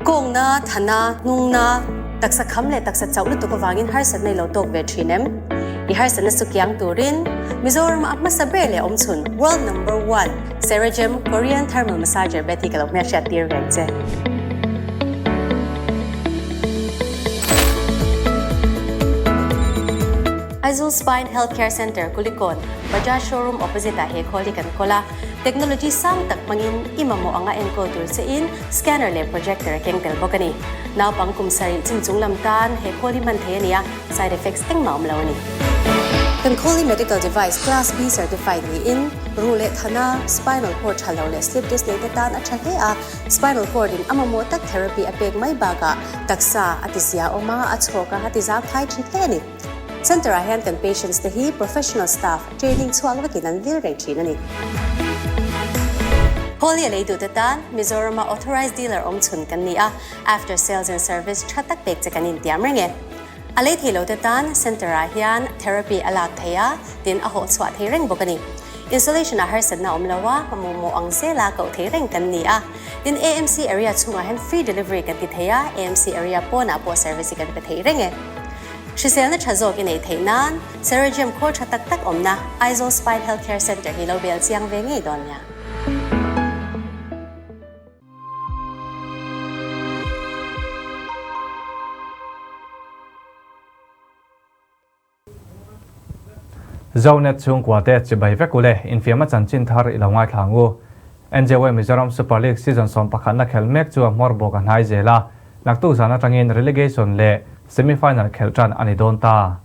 Kawngna, thana, hnungna, taksa kham leh taksa chauh lutuk avangin harsatna i lo tawk ve thin em? I harsatna chu kiang turin Mizoram a hmasa ber leh awmchhun World Number One Ceragem Korean Thermal Massager Bed hi ka lo hmelhriat tir reng che. Aizawl Spine Health Care Centre, Kulikawn, Bajaj Showroom opposite ah he khawl hi kan kawl a. Technology sang tak hmangin i mamawh anga enkawl tur che in scanner leh projector a keng tel bawk a ni. Naupang kum sarih chin chung lam tan he khawl hi hman thei a ni a, side effects engmah awm lo a ni. Kan khawl hi medical device class B certified niin ruh leh thana, spinal cord tha lo leh slip disc nei te tan a tha hle a, spinal cord in a mamawh tak therapy a pek mai bakah taksa a ti zia awm a, a chhawk a, a ti zau thai thin hle a ni. Centre ah hian kan patients te hi professional staff training chhuak vekin an vil reng thin a ni. Holy a lei duhte tan Mizorama authorized dealer awm chhun kan ni a, after sales and service tha tak pek che kan intiam reng e. A lei thei lote tan centre ah hian therapy a lak thei a, tin a hawh chhuah thei reng bawk a ni. Installation ah harsatna awm lo a, mamawh ang zela koh thei reng kan ni a. Tin AMC area chhungah hian free delivery kan ti thei a, AMC area pawnah pawh service hi kan pe thei reng e. Hriselna tha zawk i neih theih nan Ceragem khawl tha tak tak awmna Aizawl Spine Health Care Centre hi lo bel chiang ve ngei dawn nia. Zonet chhungkua te chibai vek ule infiamna chanchin thar i lo ngaithla ang u. NJY Mizoram Super League season sawmpakhatna khel mek chu a hmawr bawk a hnai zel a, naktuk zan atangin relegation leh semi-final khelh tan a ni dawn ta.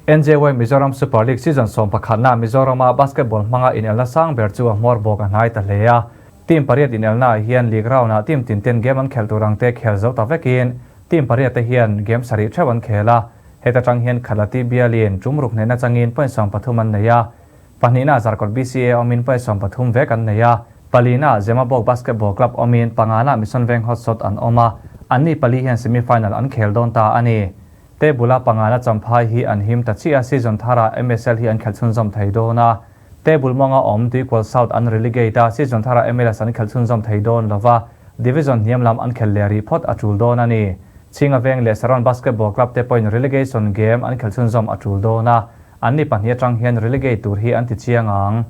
NJY Mizoram Super League season sawmpakhatna Mizorama basketball hmanga inelna sang ber chu a hmawr bawk a hnai ta hle a. Team pariat inelnaah hian league round-ah team tin ten game an khelh tur ang te khel zo ta vekin team pariat te hian game sarih theuh an khel a. Heta tang hian Khalati bialin tum ruk hnehna changin point 13 an nei a. Pahnihna Zarkawt BCA awmin point 13 vek an nei a. Palina Zemabawk Basketball Club awmin pangana Mission Veng Hotshot an awm a. Anni pali hian semi-final an khel dawn ta a ni. Table-a pangana Champhai hi an him ta chiah a, season tharah MSL hi an khelh chhunzawm thei dawn a. Table mawnga awm Tuikual South an relegate a, season tharah MLS an khelh chhunzawm thei dawn lova, division hniam lam an khelh leh rih phawt a tul dawn a ni. Chhinga Veng leh Saron Basketball Club te pawhin relegation game an khelh chhunzawm a tul dawn a, anni pahnih atang hian relegate tur hi an ti chiang ang.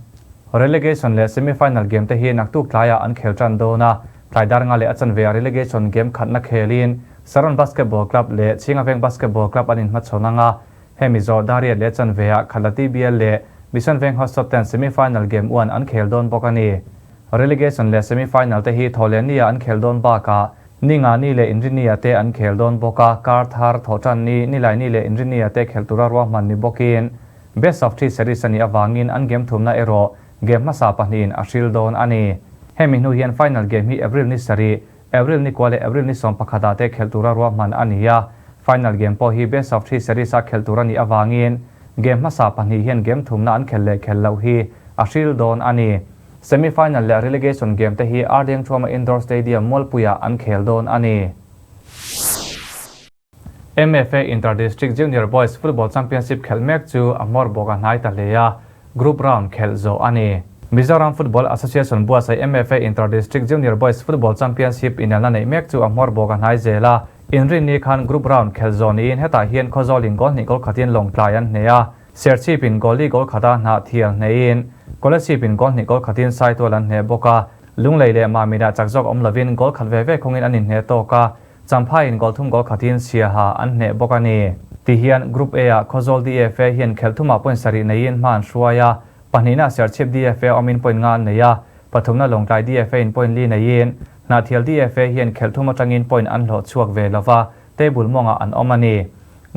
Relegation leh semi-final game te hi naktuk tlaiah an khel tan dawn a, tlai dar nga leh a chanve ah relegation game khatna khelin Saron Basketball Club leh Chhinga Veng Basketball Club an inhmachhawn ang a, Hemi zawh Dariat leh chanve ah Khalati bial leh Mission Veng Hotshot ten semi-final game uan an khel dawn bawk a ni. Relegation leh semi-final te hi Thawhlehni ah an khel dawn bakah Ningani leh Inrini ah te an khel dawn bawk a, kar thar, Thawhtanni, Nilaini leh Inrini ah te khelh tura ruahman ni bawkin best of three series a nih avangin an game thumna erawh game hmasa pahnihin a hril dawn a ni. Hemi hnu hian final game hi April ni sarih, April ni kua leh April ni 11 ah te khelh tura ruahman a ni a, final game pawh hi best of three series a khelh tur a nih avangin game hmasa pahnih hian game thumna an khelh leh khelh loh hi a hril dawn a ni. Semi final leh relegation game te hi Ardengthuama Indoor Stadium Mualpuiah an khel dawn a ni. MFA Inter District Junior Boys Football Championship khelh mek chu a hmawr bawk a hnai ta hle a, group round khelh zawh a ni. Mizoram Football Association buatsaih MFA Inter District Junior Boys Football Championship inelna neih mek chu a hmawr bawk a hnai zel a, Inrinni khan group round khelh zawh niin hetah hian Khawzawlin goal hnih goal khatin Lawngtlai an hneh a, Serchhipin goal li goal khata hnah thial hnehin Kolasibin goal hnih goal khatin Saitual an hneh bawk a, Lunglei leh Mamina chak zawk awm lovin goal khat ve ve khawngin an inhneh tawk a, Champhaiin goal thum goal khatin Siaha an hneh bawk a ni. Tihian Group A-ah Khawzawl DFA hian khelh thumah point sarih neiin hma an hruai a, pahnihna Serchhip DFA awmin point nga an nei a, pathumna Lawngtlai DFA in point li neiin Hnahthial DFA hian khelh thum atangin point an hlawh chhuak ve lova, table mawngah an awm a ni.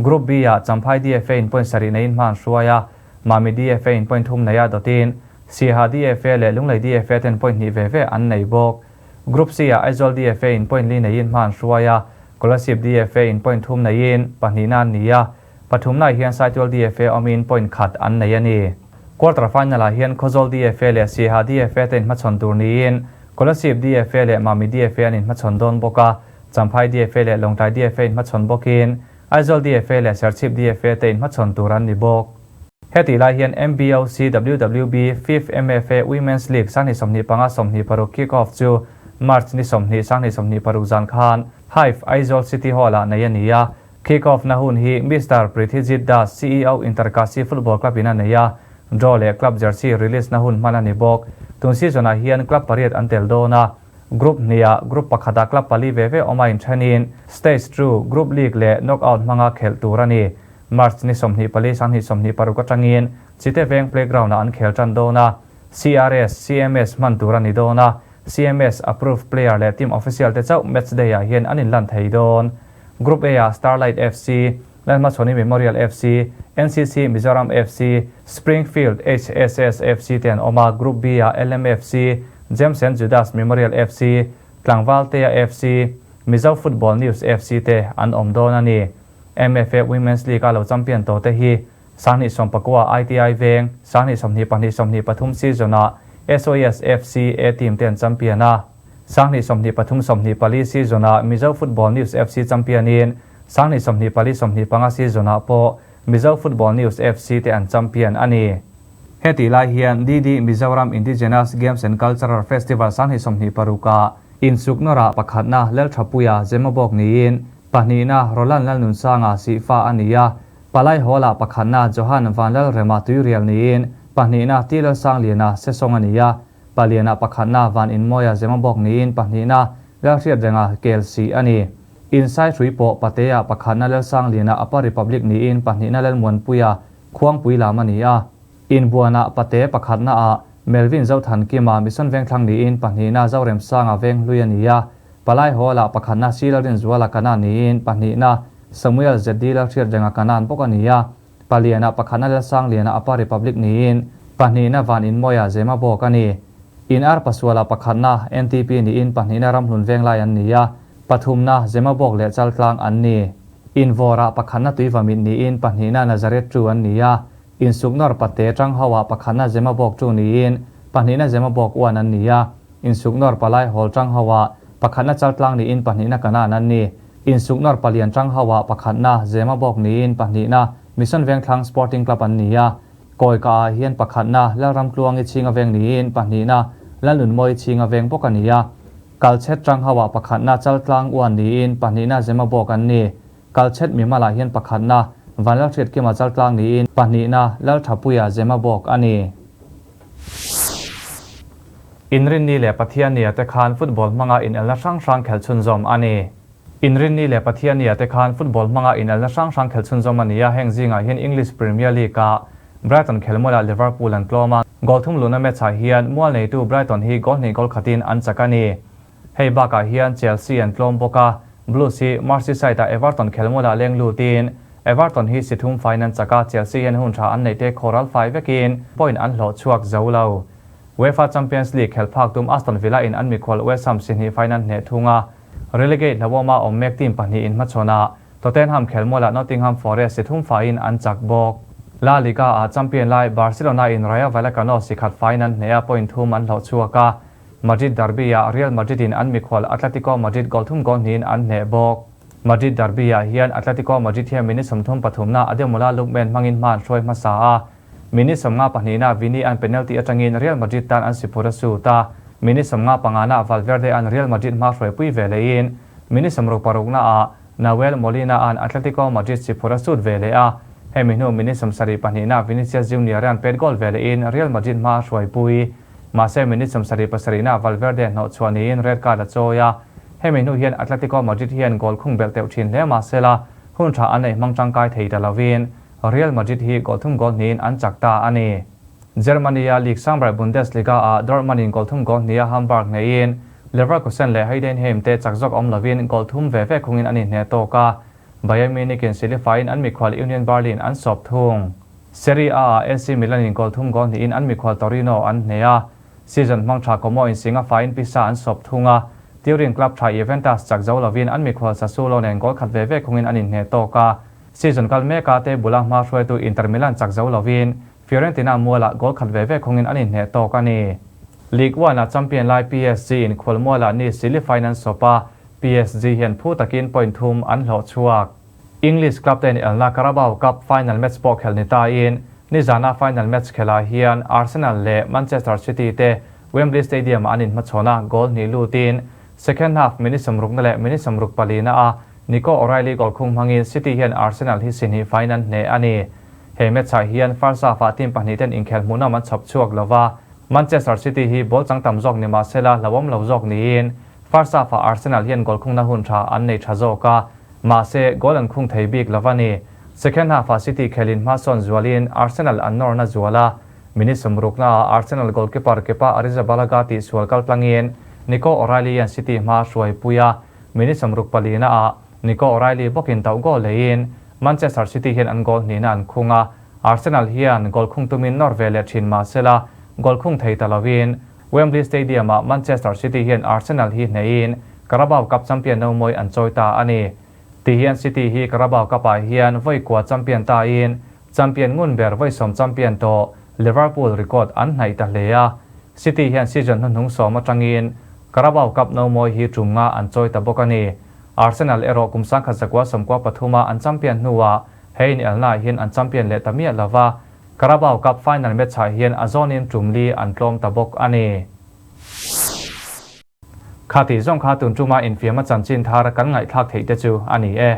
Group B-ah Champhai DFA in point sarih neiin hma an hruai a, Mami DFA in point thum nei a dawtin Siaha DFA leh Lunglei DFA ten point hnih ve ve an nei bawk. Group C-ah Aizawl DFA in point li neiin hma an hruai a, Kolasib DFA in point thum neiin pahnihna an ni a, pathumnaah hian Saitual DFA awmin point khat an nei a ni. Quarter final-ah hian Khawzawl DFA leh Siaha DFA te inhmachhawn tur niin Kolasib DFA leh Mami DFA an inhmachhawn dawn bawk a, Champhai DFA leh Lawngtlai DFA inhmachhawn bawkin Aizawl DFA leh Serchhip DFA te inhmachhawn tur an ni bawk. Hetih lai hian MBOC WWB Fifth MFA Women's League 2025 26 kick off chu March ni 20, 2026 zan khan Hive Aizawl City Hall-ah neih a ni a. Kick-off na hun hi Mister Prithijit Das, CEO Interkasi Football Club in a nei a, draw leh club jersey release na hun hman a ni bawk. Tun season ah hian club pariat an tel dawn a, group hniah group pakhatah club pali ve ve awm a inthenin stage two, group league leh knockout hmanga khelh tur a ni. March ni 24, 2026 atangin Chite Veng playground ah an khel tan dawn a, CRS, CMS hman tur a ni dawn a, CMS approved player leh team official te chauh match day ah hian an inlan thei dawn. Group A ah Starlight FC, Lalhmachhawni Memorial FC, NCC Mizoram FC, Springfield HSS FC te an awm a, Group B ah LMFC, James and Judas Memorial FC, Tlangvaltea FC, Mizo Football News FC te an awm dawn a ni. MFA Women's League a lo champion tawh te hi 2019 ITI Veng, 2022 23 season ah SOS FC A team te an champion a. 2023 24 season ah Mizo Football News FC champion in 2024 25 season ah pawh Mizo Football News FC te an champion a ni. Hetih lai hian DD Mizoram Indigenous Games and Cultural Festival 2026 ah insuknawrah pakhatna Lalthapuia Zemabawk niin pahnihna Roland Lalnunsanga Sihfa a ni a, Palai Hall-ah pakhatna Johan Vanlalrema Tuirial niin pahnihna T Lalsangliana Sesawng a ni a, Paliana pakhatna Van Inmawia Zemabawk niin pahnihna Lalhriatrenga Kelsih a ni. Insai hrui pawh Patea pakhatna Lalsangliana Upper Republic niin pahnihna Lalmuanpuia Khuangpui lam a ni a. Inbuanah Pate pakhatnaah Melvin Zothankima Mission Vengthlang niin pahnihna Zoremsanga Venghlui a ni a. Palai Hall-ah pakhatna C Lalrinzuala Kanan niin pahnihna Samuel ZD Lalhriatrenga Kanan bawk a ni a. Paliana pakhatna Lalsangliana Upper Republic niin pahnihna Van Inmawia Zemabawk a ni. In ar pasuala pakhatna NTP niin pahnihna Ramhlun Venglai an ni a, pathumna Zemabawk leh Chaltlang an ni. In vawrah pakhatna Tuivamit niin pahnihna Nazareth Tu an ni a, in suknawr pate Tanghoah pakhatna Zemabawk Tu niin pahnihna Zemabawk Uan an ni a, in suknawr palai Hawl Tanghoah pakhatna Chaltlang niin pahnihna Kanan an ni. Insuknawr palian tang ho ah pakhatna Zemabawk niin pahnihna Mission Vengthlang Sporting Club an ni a, Kawika ah hian pakhatna Lalramtluangi Chhinga Veng niin pahnihna Lalnunmawi Chhinga Veng bawk a ni a. Kalchhet tang ho ah pakhatna Chaltlang Uan niin pahnihna Zemabawk an ni. Kalchhet mimal ah hian pakhatna Vanlalhriatkima Chaltlang niin pahnihna Lalthapuia Zemabawk a ni. Inrinni leh Pathiannia te khan football hmanga inelna hrang hrang khelh chhunzawm a ni. Inrinni leh Pathiannia te khan football hmanga inelna hrang hrang khelh chhunzawm a ni a, heng zingah hian English Premier League-ah Brighton khelmualah Liverpool an tlawm a, goal thum luhna match-ah hian mual neitu Brighton hi goal hnih goal khatin an chak a ni. Hei bakah hian Chelsea an tlawm bawk a, Blues hi Merseyside-ah Everton khelmualah leng lutin Everton hi si thum faiin an chak a, Chelsea hian hun tha an neih te khawral fai vekin point an hlawh chhuak zo lo. UEFA Champions League khelh phak tum Aston Villa in an mikhual West Ham si hnih faiin an hneh thung a, relegate hlauhawma awm mek team pahnih in hmachhawn a, Tottenham khelmualah Nottingham Forest si thum faiin an chak bawk. La Liga ah champion lai Barcelona in Rayo Vallecano si khat faiin an hneh a, point thum an hlawh chhuak a, Madrid derby ah Real Madrid in an mikhual Atletico Madrid goal thum goal hnihin an hneh bawk. Madrid derby ah hian Atletico Madrid hian minute 33 na Ademola Lookman hmangin hma an hruai hmasa a, Minute 52 na Vini an penalty atangin Real Madrid tan an siphur a sut a, minute 55 na Valverde an Real Madrid hma hruaipui ve lehin minute 66 na ah Nahuel Molina an Atletico Madrid siphur a sut ve leh a, hemi hnu minute 72 na Vinicius Junior an pet goal ve lehin Real Madrid hma hruaipui. Mahse minute 77 na Valverde hnawh chhuah niin red card a chawi a, hemi hnu hian Atletico Madrid hian goal khung belh teuh thin hle mahsela hun tha an nei hmang tangkai thei ta lovin Real Madrid hi goal thum goal hnihin an chak ta a ni. Germany-a league sangber Bundesliga-ah Dortmund-in goal thum goal hniha Hamburg hneihin Leverkusen leh Heidenheim te chak zawk awm lovin goal thum ve ve khungin an inhneh tawk a, Bayern Munich-in silifaiin an mikhual Union Berlin an sawp thung. Serie A-ah AC Milan-in goal thum goal hnihin an mikhual Torino an hneh a, season hmang tha Como in singa faiin Pisa an sawp thung a, Turin club tha Juventus chak zo lovin an mikhual Sassuolo nen goal khat ve ve khungin an inhneh tawk a. Season kal meka te bula hma hruaitu Inter Milan chak zo lovin Fiorentina mualah goal khat ve ve khawngin an inhneh tawk a ni. Ligue 1-a champion lai PSG in khual mualah ni Silly Finance sawpa PSG hian phu takin point thum an hlawh chhuak. English club te inelna Carabao Cup final match pawh khelh ni tain nizana final match khelhah hian Arsenal leh Manchester City te Wembley Stadium-ah an inhmachhawn a, goal hnih lutin second half minute sawmrukna leh minute sawmruk palina a Nico O'Reilly goal khung hmangin City hian Arsenal hi si hnih faiin an hneh a ni. He match-ah hian first half-ah team pahnihten inkhel hmuhnawm an chhawp chhuak lo va, Manchester City hi ball chang tam zawk ni mah sela hlauhawm lo zawk niin first half-ah Arsenal hian goal khungna hun tha an nei tha zawk a, mahse goal an khung thei bik lo a ni. Second half-ah City khelin hmasawn zualin Arsenal an nawrna zual a, minute sawmruknaah Arsenal goalkeeper Kepa Arrizabalaga tihsual kal tlangin Nico O'Reilly hian City hma hruaipui a, minute sawmruk palinaah Nico O'Reilly bawkin tauh goal leiin Manchester City hian an goal hnihna an khung a, Arsenal hian goal khung tumin nawr ve leh thin mah sela goal khung thei ta lovin Wembley Stadium-ah Manchester City hian Arsenal hi hneihin Carabao Cup champion no mawi an chawi ta a ni. Ti hian City hi Carabao Cup-ah hian vawi kua champion tain champion ngun ber vawi sawm champion tawh Liverpool record an hnaih ta hle a. City hian season hnuhnung sawm atangin Carabao Cup no mawi hi tum nga an chawi ta bawk a ni. Arsenal erawh kum sangkhat zakua sawmkua pathuma an champion hnuah he inelnaah hian an champion leh ta miah lova, Carabao Cup final match-ah hian a zawnin tum li an tlawm ta bawk a ni. Kha tih zawng kha tun tuma infiam a chanchin thar kan ngaihthlak theih te chu a ni e.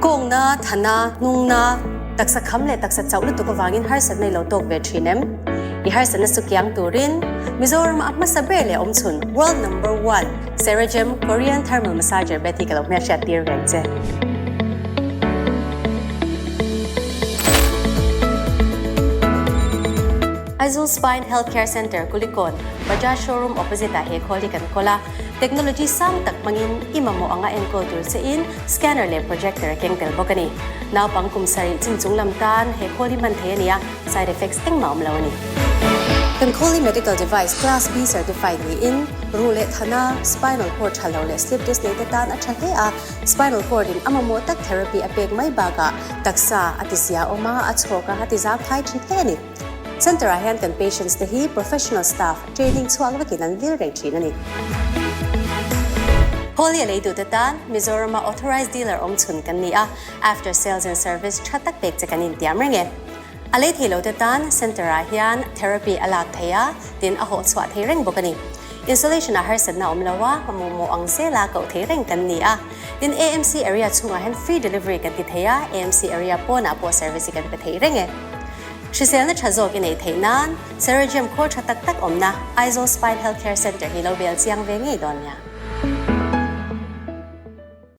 Kawngna, thana, hnungna, taksa kham leh taksa chauh lutuk avangin harsatna i lo tawk ve thin em? I harsatna chu kiang turin Mizoram a hmasa ber leh awmchhun World Number One Ceragem Korean Thermal Massager bet hi ka lo hmelhriat tir reng che. Aizawl Spine Healthcare Centre, Kulikawn, Bajaj Showroom opposite ah he khawl hi kan kawl a. Technology sang tak hmangin i mamawh anga enkawl tur che in scanner leh projector a keng tel bawk a ni. Naupang kum sarih chin chung lam tan he khawl hi hman thei a ni a, side effects engmah awm lo a ni. Kan khawl hi medical device class B certified niin ruh leh thana, spinal cord tha lo leh slip disc nei te tan a tha hle a, spinal cord in a mamawh tak therapy a pek mai bakah taksa a ti zia awm a, a chhawk a, a ti zang thai thin hle a ni. Centre ah hian kan patients te hi professional staff training chhuak vekin an vil reng thin a ni. Holi a lei duhte tan Mizoram a authorized dealer awm chhun kan ni a, after sales and service tha tak pek che kan intiam reng e. A lei thei lo te tan centre ah hian therapy a lak thei a, tin a hawh chhuah thei reng bawk a ni. Installation ah harsatna awm lo a, mamawh ang zela koh thei reng kan ni a. Tin AMC area chhungah hian free delivery kan ti thei a, AMC area pawnah pawh service hi kan pe thei reng e. Hriselna tha zawk i neih theih nan Ceregium khawl tha tak tak awmna Aizawl Spine Health Care Centre hi lo bel chiang ve ngei dawn nia.